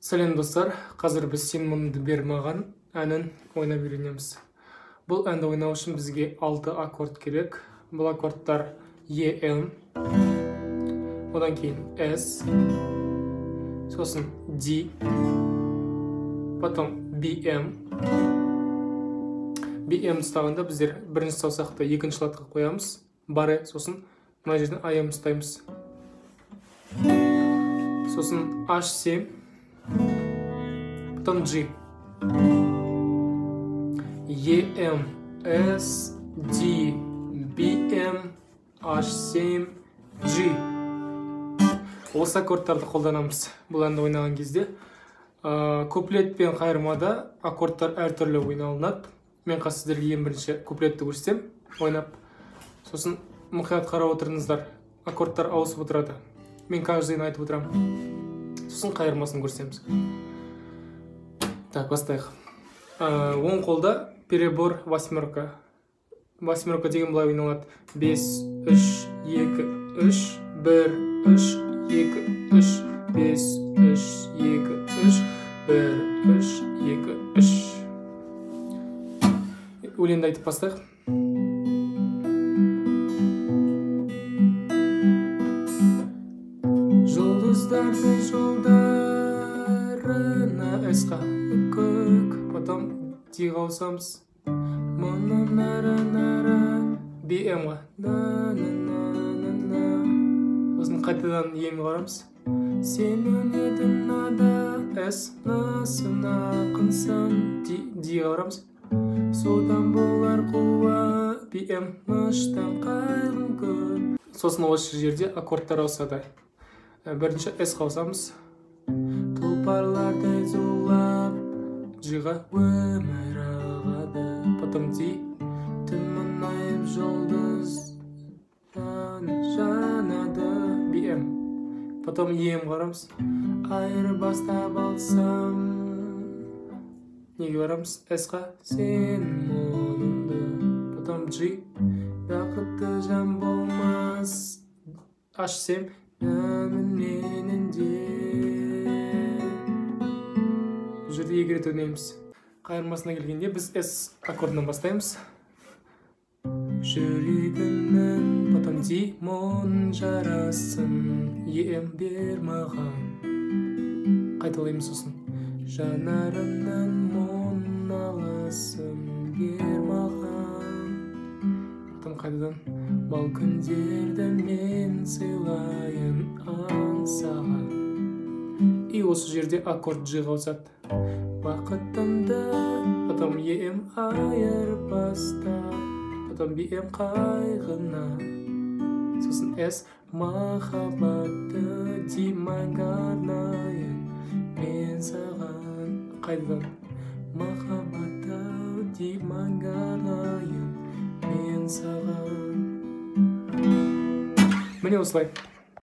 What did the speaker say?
Сәлем достар, қазір біз «Сен мұңыңды бер маған» әнін ойнап үйренеміз. Бұл әнді ойнау үшін бізге 6 аккорд керек. Бұл аккордтар Е, М, одан кейін С, сосын D, потом BM. BM ұстағанда біздер бірінші саусақты екінші латқа қоямыз, баре, сосын мына жерден AM ұстаймыз. Сосын H7, потом G. E, M, S, D, B, M, H7, G. Осы аккордтарды қолданамыз бұл әнді ойнаған кезде. Куплет пен қайырмада аккордтар әртүрлі ойналынады. Мен қазір сіздерге ең бірінші куплетті көрсетемін ойнап. Сосын мұқият қарап отырыңыздар. Аккордтар ауысып отырады. Мен каждыйын айтып отырамын. Сосын қайырмасын көрсетеміз. Так, бастайық. Оң қолда перебор восьмерка. Восьмерка деген былай ойналады. 5, 3, 2, 3, 1, 3, 2, 3, 5, 3, 2, 3, 1, 3, 2, 3. Өлеңді айтып бастайық. Жұлдыздардың жолдарына S-қа көк, потом D-ға ауысамыз. Мұның нара-нара BM-ға. На-на-на-на-на. Сосын қайтадан Е-ге барамыз. Сенің едің нада S, насын ақынсың. D-ға барамыз. Содан болар қуа BM, ныштан қайғым көп. Сосын осы жерде аккордтар ауысады. Бірінші S-қа ауысамыз. Тұлпарлардай зулап G-ға өмір ағады. Потом D, түн мұңайып жұлдыз жанады. BM. Потом E-ге барамыз. Айырбастап алсам. Неге барамыз? S-қа. Сен мұңыңды. Потом G, бақытты жан болмас. H7, менің де. Бұл жерде екі рет ойнаймыз. Қайырмасына келгенде біз S аккордынан бастаймыз. Жүрегімнің, потом D, мұң жарасын, Е, М бер маған. Қайталаймыз сосын. Жанарымнан мұң аласын, бер маған. Потом қайтадан бал күндерді мен сыйлайын аңсаған. И осы жерде аккорд G-ға ауысады. Бақытымды, потом Е, М айырбастап, потом B, М қайғына, сосын С махаббатты D мәңгі арнайын мен саған. Қайтадан махаббатты D мәңгі арнайын мен саған. Міне осылай.